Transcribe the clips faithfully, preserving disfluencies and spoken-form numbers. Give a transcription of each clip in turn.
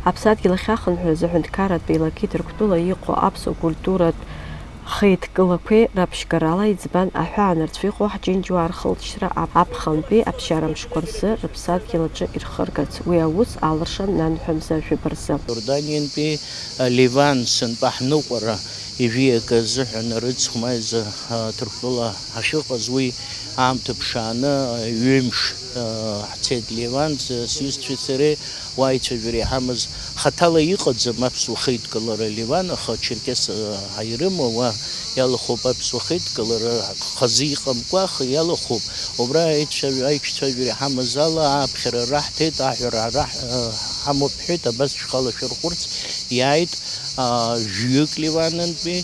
Аԥсадгьыл ахьахынҳәыз аҳәынҭқарратә еилакеи Ҭырқәтәыла иҟоу аԥсуа культуратә хеидкылақәеи раԥшьгарала иӡбан аҳәаанырцә иҟоу ҳџьынџьуаа рхылҵшьҭра ап-, аԥхынтәи аԥсшьара мшқәа рзы рыԥсадгьыл аҿы ирхыргарц. Уи аус алыршан нанҳәа мза жәаба рзы. Иорданиантәи, а, Ливан сынтәа ҳныҟәара ижәиагаз азыҳәан арыцхә маиза, а, Ҭырқәтәыла ҳахьыҟаз уи аамҭа ԥшааны, а, ҩымш, а, ҳцеит Ливан, с-, сҩызцәеи сареи. Уа ицәажәара иҳамаз хаҭала иҟаӡам аԥсуа хеидкылара Ливан, аха Черкес, а, ирымоу уа иалахәуп аԥсуа хеидкылара, хазы иҟамкәа, аха иалахәуп. Убра аицәажә-, аиҿцәажәара иҳамаз ала, ааԥхьара раҳҭеит, аҳәара раҳ-, а, ҳамоуп ҳҳәеит, абас шәхала шәырхәырц иааит, а, жәҩык Ливанынтәи,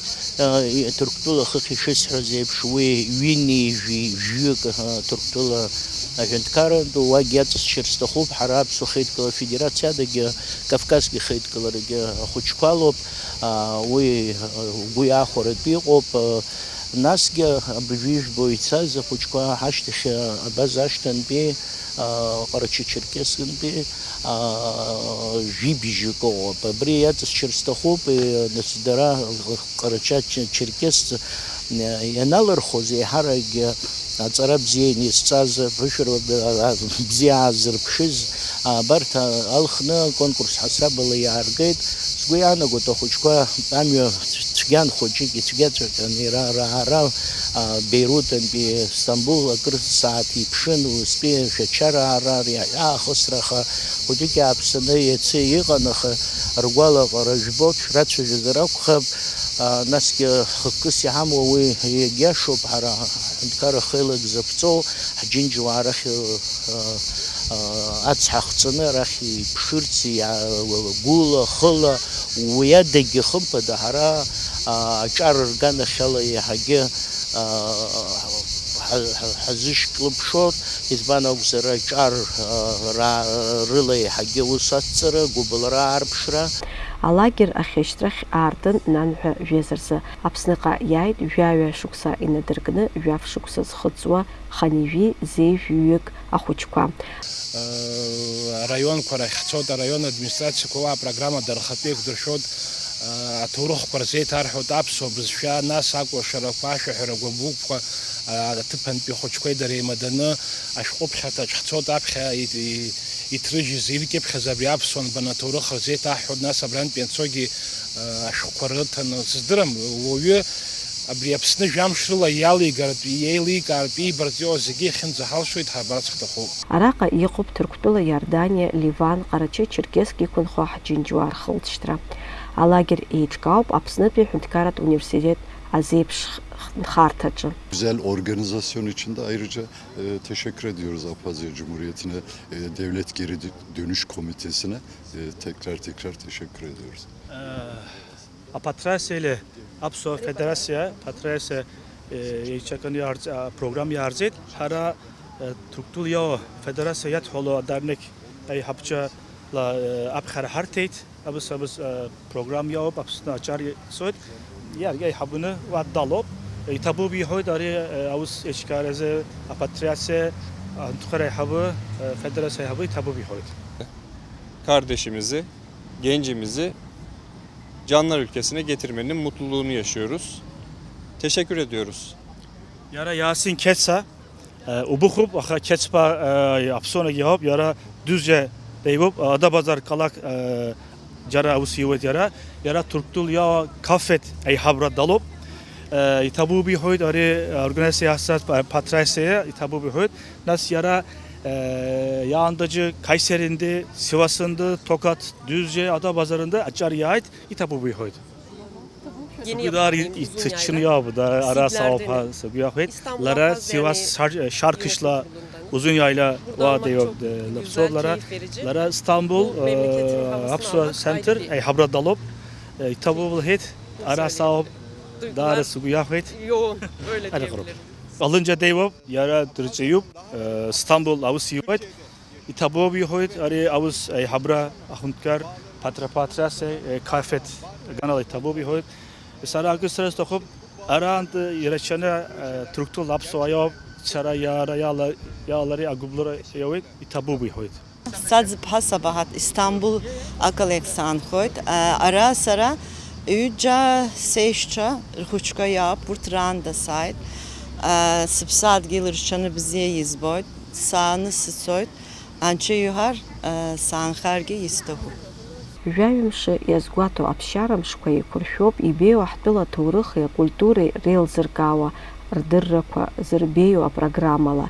Ҭырқәтәыла хыхь ишысҳәаз еиԥш, уи ҩынҩажәи жәҩык, ы, Ҭырқәтәыла аҳәынҭқарратә уагь иаҵысшьыр сҭахуп, ҳара Аԥсуа Хеидкыла Афедерациа адагьы Кавказгьы Хеидкыларагьы ахәыҷқәа алоуп, а, уи, ы, угәы иахәаратәы иҟоуп, ы, насгьы абыржәы ижәбо ицаз ахәыҷқәа ҳашьҭахь, ы, абаза ашҭантәи, ы, Ҟарачы-Черкесынтәи, ы, жәибжьык ыҟоуп. Абри иаҵысшьыр сҭахуп, ы, нас дара Ҟарача-Черкес ианалырхуаз, еиҳаракгьы аҵара бзиа инизҵаз, аԥышәара бзиа аазырԥшыз, абарҭ алхны аконкурс ҳасабала иааргеит. Сгәы иаанагоит, ахәыҷқәа амҩа цәгьан хәыҷык ицәгьаҵәҟьан, иара раара, а, Бейрутантәи Стамбул акыр сааҭ иԥшын, устәи Шәачара ара ари аҳәаа ахысра, аха хәыҷык иааԥсаны иацы иҟан, аха ргәалаҟара жәбоит, шәрацәажәозар акәхап, а, насгьы хықәкыс иҳамоу уи иагьиашоуп, ҳара ҳҳәынҭқарра хеилак заԥҵоу, ҳџьынџьуаа арахь, а, а, ацҳа хҵаны арахь иԥшырц, иа-, гәыла, хыла, уи адагьы, хымԥада, ҳара, а, аҿар рганахьала иаҳагьы, а, ҳа-, ҳа-, ҳазышьклаԥшуа, избан акәзар, аҿар, а, ра-, рыла еиҳагьы аус адҵара, гәыбылра аарԥшра. Алагер ахьышьҭрахь аартын нанҳәа жәеиза рзы. Аԥсныҟа иааит жәаҩа шықәса инадыркны, жәаф шықәса зхыҵуа ханижәи зеижәҩык ахәыҷқәа. Араионқәа рахь ҳцоит, араион администрациақәа уа апрограмма дарахатәы еиқәдыршәоит, аҭоурыхқәа рзеиҭарҳәоит, аԥсуа бызшәа, нас акәашарақәа, ашәаҳәара гәыԥ-гәыԥқәа, аҭыԥантәи ахәыҷқәеи дареи еимаданы ашәҟәыԥхьарҭаҿ ҳцоит, аԥхьа и-, и-, иҭрыжьыз, иркьыԥхьыз абри аԥсуа нбан аҭоурых рзеиҭаҳҳәоит, нас абрантәи анцогьы, ашәҟәқәа рыҭаны, сыздырам, уаҩы абри Аԥсны жәамш рыла иалигартә, иеиликаартә, иибартә иҟоу зегьы иахьынӡаҳалшоит ҳабарц ҳҭахуп. Араҟа иҟоуп Ҭырқәтәыла, Иорданиа, Ливан, Ҟарачы-Черкесск иқәынхо ҳџьынџьуаа рхылҵшьҭра. Алагер еиҿкаауп Аԥснытәи аҳәынҭқарратә университет азеиԥш х-, нхарҭаҿы. Güzel organizasyon için de ayrıca, e, teşekkür ediyoruz Abhazya Cumhuriyeti'ne, e, Devlet Geri Dönüş Komitesi'ne, e, tekrar tekrar teşekkür ediyoruz. Э, Апатриасиа или Аԥсуа Федерациа, Патриасиа, э, еиҿакны иаарҵ-, а, программа иаарҵеит. Ҳара, э, Ҭырқәтәыла иоуа Федерациа иадҳәало адарнеқь аиҳабча ла, э, аԥхьара ҳарҭеит. Абас, абас, э, программа иоуп, Аԥсны аҿар цоит. Иаргьы аиҳабыны уа далоуп. Иҭабуп иҳәоит ари, э, аус еиҿкааразы апатриациа, аҳәынҭқарра аиҳабы, э, Федерациа аиҳабы иҭабуп иҳәоит. Kardeşimizi, gencimizi canlar ülkesine getirmenin mutluluğunu yaşıyoruz. Teşekkür ediyoruz. Иара Иасин Қьеца, э, убыхуп, аха Қьецба, э, аԥсуанагьы иоуп, иара Дузиа деиуоуп, Адабазар қалақь, э, џьара аус иуеит иара, иара Ҭырқәтәыла иоуа Кафеҭ аиҳабра далоуп. Э, иҭабуп иҳәоит, ари организациа иаҳзааз Па-, Патриасиа иҭабуп иҳәоит, нас иара, э, иаандаџьы Қайсеринды, Сивасынды, Токат, Дузиа, Адабазарынды аҿар иааит, иҭабуп иҳәоит. Сгәы даара иҭаччаны иоуп, да, ара сауп ҳәа сгәы иахәеит. Лара Сивас шар-, шарқьышьла узын иааила уа деиуоуп, э, лаԥсоуп лара. Лара Стамбул, э, аԥсуа центр аиҳабра далоуп. Э, иҭабуп лҳәеит, ара сауп, даара сгәы иахәеит. Ара ҟароуп. Алынџьа деиуоуп, иара дырҵаҩуп, э, Стамбул аус иуеит. Иҭабуп иҳәоит ари аус аиҳабра аҳәынҭқар Патра Патриасиа, э, Қафеҭ аганала иҭабуп иҳәоит. Сара акы сҳәар сҭахуп, арантә ирацәаны, э, Ҭырқәтәыла аԥсуаа иоуп, сара иара иала-, иалари агәыблыра иауеит, иҭабуп иҳәоит. Саӡԥҳа Сабаҳаҭ, Истамбул ақалақь саанхоит. Ара сара ҩыџьа сеишьцәа рхәыҷқәа иаауп, урҭ раанда сааит. Сыԥсадгьыл рҽаны бзиа избоит, сааны сыцоит, анцәа иҳәар, саанхаргьы исҭахуп. Жәаҩа мшы иазгәаҭоу аԥсшьара мшқәа еиқәыршәоуп ибеиоу ҳтәыла аҭоурыхи акультуреи реилзыркаауа, рдыррақәа зырбеиоу апрограммала.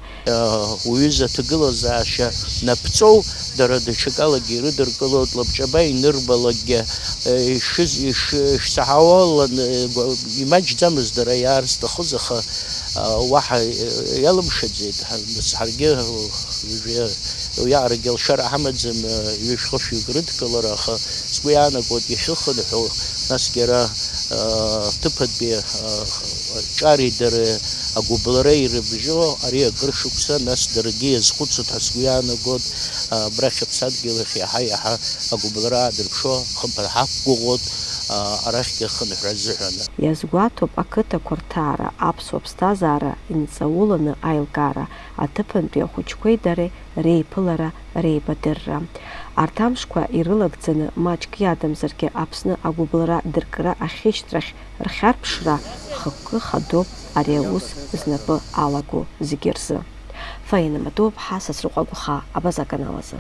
Уҩыза аҭагылазаашьа наԥҵоу, дара даҽакалагьы ирыдыркылоит, лабҿаба инырбалакгьы, ишыз-, иш-, ишсаҳауа лан-, имаҷӡамызт дара иаарзҭахыз, аха, уаҳа иалымшаӡеит. Ҳа-, нас ҳаргьы уи-, уиаҟарагьы алшара ҳамаӡам, ҩышә-хышәҩык рыдкылара, аха сгәы иаанагоит иахьыхынҳәуа, насгьы ара, ҭыԥантәи, ҿари дареи агәыбылра ирыбжьоу ари акыр шықәса, нас даргьы иазхәыцуеит ҳәа сгәы иаанагоит, абрахь аԥсадгьыл ахь иаҳа-иаҳа агәыбылра аадырԥшуа, хымԥада ҳақәгәыӷуеит, арахьгьы ахынҳәра азыҳәан. Иазгәаҭоуп ақыҭақәа рҭаара, аԥсуа ԥсҭазаара инаҵауланы аилкаара, аҭыԥантәи ахәыҷқәеи дареи реиԥылара, реибадырра. Арҭ амшқәа ирылагӡаны, маҷк иадамзаргьы Аԥсны агәыбылра дыркра ахьышьҭрахь рхьарԥшра хықәкы хадоуп ари аус знапы алаго зегьы рзы. Фаина Матуаԥҳа, Сасрыҟәа Гәхаа, Абаза аканал азы.